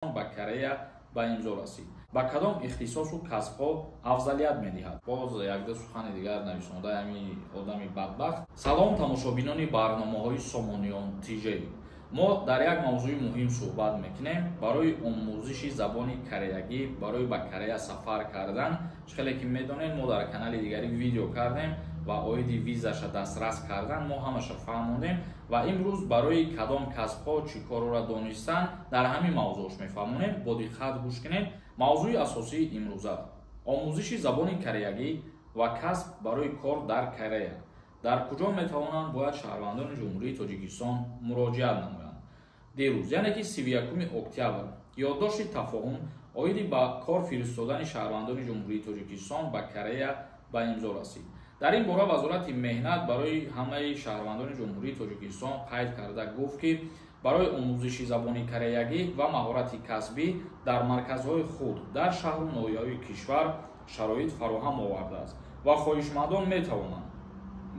Ба Корея ба имзо расид. Ба кадом ихтисосу касбҳо афзалият медиҳад? Боз якда сухани дигар нависонда ҳами одами бадбахт. Салом, тамошобинони барномаҳои Сомониён ТЖ. Мо дар як мавзӯи муҳим суҳбат мекунем барои омӯзиши забони кореягӣ, барои ба Корея сафар кардан. Чӣ хеле ки медонед, мо дар канали дигарӣ видео кардем ва оиди визаша дастрас кардан мо ҳамаша фаҳмондем ва имрӯз барои кадом касбҳо чӣ корро донистан, дар ҳамин мавзӯъш мефаҳмонем. Бо диққат гӯш кунед. Мавзӯи асосии имрӯза: омӯзиши забони кореягӣ ва касб барои кор дар Корея. Дар куҷо метавонанд бояд шаҳрвандони Ҷумҳурии Тоҷикистон муроҷиат намоянд? Дирӯз, яъне ки 31 октябр, ёддошти тафоҳум оиди ба кор фиристодани шаҳрвандони Ҷумҳурии Тоҷикистон ба Корея ба имзо расид. Дар ин бора Вазорати меҳнат барои ҳамаи шаҳрвандони Ҷумҳурии Тоҷикистон қайд карда гуфт, ки барои омӯзиши забони кореягӣ ва маҳорати касбӣ дар марказҳои худ дар шаҳру ноҳияҳои кишвар шароит фароҳам овардааст ва хоҳишмандон метавонанд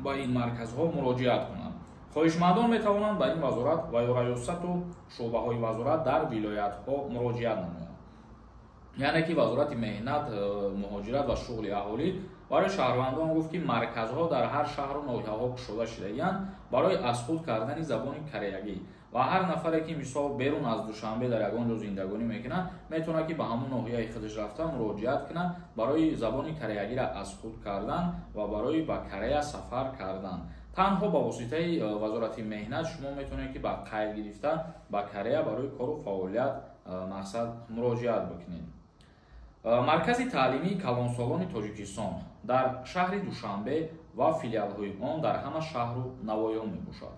ба ин марказҳо муроҷиат кунанд. Хоҳишмандон метавонанд ба ин вазорат ва ё раёсату шӯъбаҳои вазорат дар вилоятҳо муроҷиат намоянд. Яъне ки Вазорати меҳнат, муҳоҷират ва шуғли аҳолӣ барои шаҳрвандон гуфт, ки марказҳо дар ҳар шаҳру ноҳияҳо кушода шудагианд барои аз худ кардани забони кореягӣ ва ҳар нафаре, ки мисол берун аз Душанбе дар ягон ҷо зиндагонӣ мекунад, метавонад, ки ба ҳамон ноҳияи худаш рафта муроҷиат кунад барои забони кореягиро аз худ кардан ва барои ба Корея сафар кардан. Танҳо ба воситаи Вазорати меҳнат шумо метавонед, ки ба қайд гирифта ба Корея барои кору фаъолият мақсад муроҷиат бикунед. Маркази таълимии калонсолони Тоҷикистон дар шаҳри Душанбе ва филиалҳои он дар ҳама шаҳру навоҳиҳо мебошад.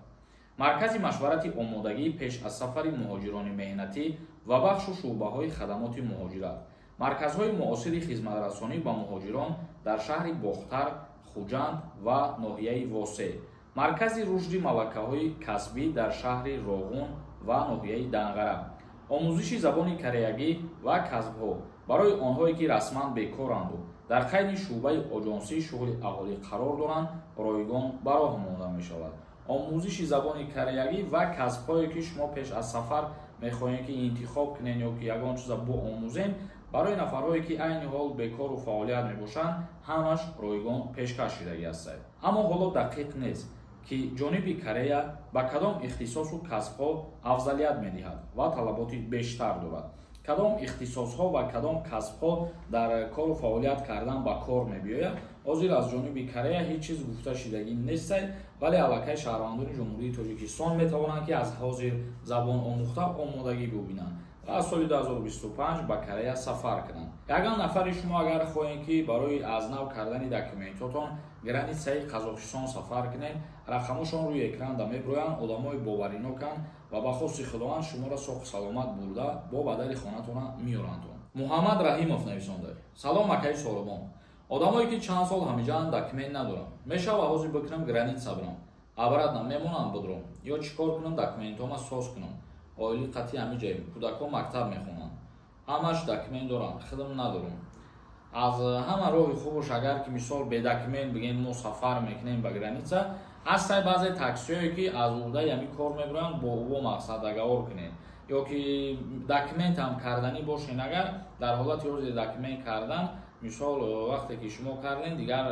Маркази машварати омодагӣ пеш аз сафари муҳоҷирони меҳнатӣ ва бахшу шӯъбаҳои хадамоти муҳоҷират, марказҳои муосири хизматрасонӣ ба муҳоҷирон дар шаҳри Бохтар, Хуҷанд ва ноҳияи Восе, маркази рушди малакаҳои касбӣ дар шаҳри Роғун ва ноҳияи Данғара. Омӯзиши забони кореягӣ ва касбҳо барои онҳое, ки расман бекоранду дар қайди шӯъбаи оҷонсии шуғли аҳолӣ қарор доранд, ройгон ба роҳ монда мешавад. Омӯзиши забони кореягӣ ва касбҳое, ки шумо пеш аз сафар мехоҳед, ки интихоб кунед ё ки ягон чиза боомӯзем, барои нафарҳое, ки айни ҳол бекору фаъолият мебошанд, ҳамаш ройгон пешкаш шудагӣ ҳастанд. Аммо ҳоло дақиқ нест, ки ҷониби Корея ба кадом ихтисосу касбҳо афзалият медиҳад ва талаботи бештар дорад, кадом ихтисосҳо ва кадом касбҳо дар кору фаъолият кардан ба кор мебиёяд. Ҳозир аз ҷониби Корея ҳеҷ чиз гуфта шидагӣ нестай, вале аллакай шаҳрвандони Ҷумҳурии Тоҷикистон метавонанд, ки аз ҳозир забон омӯхта омодагӣ бубинанд ва аз соли 2025 ба Корея сафар кунанд. Ягон нафари шумо агар хоҳем, ки барои аз нав кардани документотон границаи Қазоқистон сафар кунед, рақамошон рӯи экранда мебироянд. Одамои бовариноканд ва ба хости Худованд шуморо соҳу саломат бурда бо бадали хонатона меорандон. Муҳаммад Раҳимов нависонда: «Салом, акаи Соҳибон. Одамое, ки чанд сол ҳамиҷаанд, документ надорам, мешава ҳозир бикунам, граница бирам, обратно мемонам, будром ё чӣ кор кунам, документҳома соз кунам? Оили қатъи ҳамиҷаем, кӯдакҳо мактаб мехонанд, ҳамаш документ доранд, худам надорам». Аз ҳама роҳи хубаш, агар ки мисол бе документ бигем, мо сафар мекунем ба граница, ҳастай баъзе таксиҳое, ки аз уҳдаи ҳамин кор мебуранд, бо ӯ мақсад договор кунед ё ки документ ҳам карданӣ бошен. Агар дар ҳолати ҳозир документ кардан, мисол вақте ки шумо кардем, дигар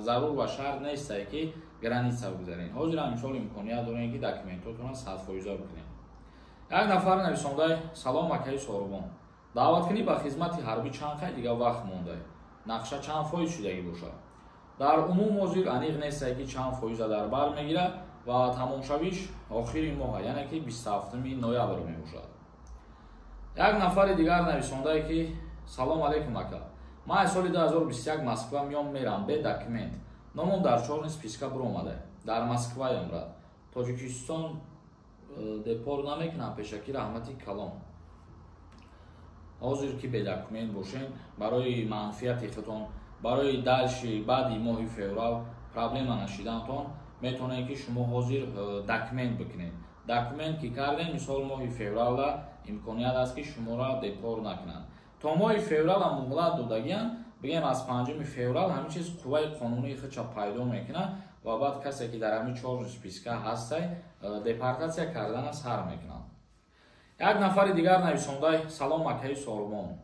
зарур ва шарт нестае, ки граница бигзаред. Ҳозирам мисол имконият дорем, ки документотонро 100% бикунед. Як нафар нависондай: «Салом, акаи Соҳибон. Даъваткунӣ ба хизмати ҳарбӣ чанд қай дигар вақт мондай? Нақша чанд фоиз шудагӣ бошад?» Дар умум ҳозир аниқ нестае, ки чанд фоиза дар бар мегирад ва тамомшавиш охири моҳа, яъне ки 27 ноябр мебошад. Як нафари дигар нависондае, ки: «Салом алейкум, ака. Ман аз соли 2021 Москва меом мерам бе документ. Номом дар чёрный списка биромада, дар Москваям, брат. Тоҷикистон депорт намекунам? Пешакӣ раҳмати калон». Ҳозир ки бе документ бошем, барои манфиати худтон, барои дальше баъди моҳи феврал проблема нашидантон, метавонед, ки шумо ҳозир документ бикунед. Документ ки кардем, мисол моҳи февралда имконият аст, ки шуморо депорт накунанд. То моҳи феврала муҳлат додагианд. Бигем, аз 5 феврал ҳамин чиз қувваи қонунии худша пайдо мекунад ва баъд касе, ки дар ҳамин чёрный списка ҳастай, депортатсия кардана сар мекунанд. Як нафари дигар нависондай: «Салом, акаи Сорбон,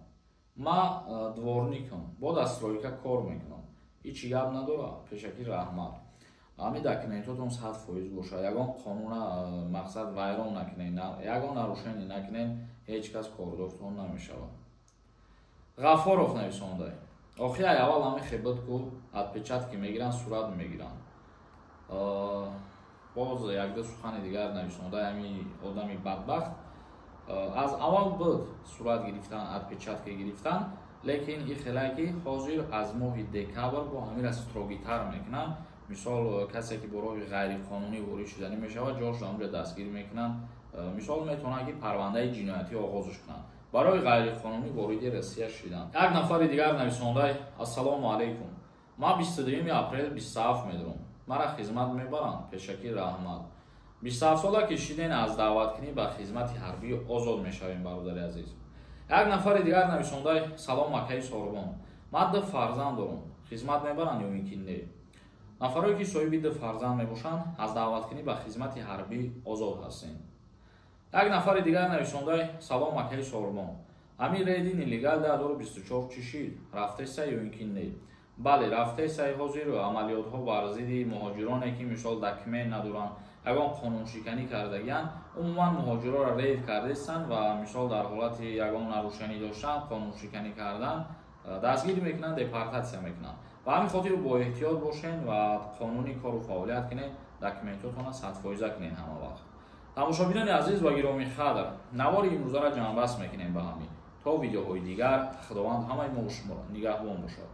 ма дворникам, бо дар стройка кор мекунам, ҳичи гап надора, пешакӣ раҳмат». Ҳамин документотон 100% бошад, ягон қонуна мақсад вайрон накунед, ягон нарушение накунед, ҳеҷ кас кордортон намешавад. Ғафоров нависондай: «Охи ай аввал ҳами хебуд ку, отпечатки мегиранд, сурат мегиранд». Боз якду сухани дигар нависондай ҳами одами бадбахт: аз аввал буд сурат гирифтан, отпечатка гирифтан, лекин и хелае ки ҳозир аз моҳи декабр бо ҳамира строгий тар мекунанд. Мисол, касе ки бо роҳи ғайриқонунӣ ворид шуданӣ мешавад, ҷош онҷа дастгир мекунанд. Мисол, метавонанд ки парвандаи ҷиноятӣ оғозш кунанд барои ғайриқонунӣ вориди Россия шидан. Як нафари дигар нависондай: «Ассалому алайкум, ман 22 апрел 27 медорам, мара хизмат мебаранд, пешакӣ раҳмат». 27 сола ки шиден, аз даъваткунӣ ба хизмати ҳарбӣ озод мешавем, бародари азиз. Як нафари дигар нависондай: «Салом, акаи Сорбон, ман ду фарзанд дорам, хизмат мебаранд ё ин ки не?» Нафарое ки соҳиби ду фарзанд мебошанд, аз даъваткунӣ ба хизмати ҳарбӣ озод ҳастем. Як нафари дигар нависондай: «Салом, акаи Сорбон, ҳамин рейди нелегал 2024 чӣ шид, рафтеса ё ин ки не?» Бале, рафтесай. Ҳозир амалиётҳо бар зидди муҳоҷироне ки, мисол, документ надоранд, ягон қонуншиканӣ кардагианд, умуман муҳоҷироро рейд кардестанд ва, мисол, дар ҳолати ягон нарушение доштан, қонуншиканӣ кардан, дастгир мекунанд, депортатсия мекунанд. Ба ҳамин хотир бо эҳтиёт бошед ва қонунӣ кору фаъолият кунед, документотонро 100-фоиза кунед ҳама вақт. Тамошобинони азиз ва гиромӣ қадр, навори имрӯзаро ҷамъбаст мекунем ба ҳамин. То видеоҳои дигар, Худованд ҳамаи мо шуморо нигаҳбон бошад.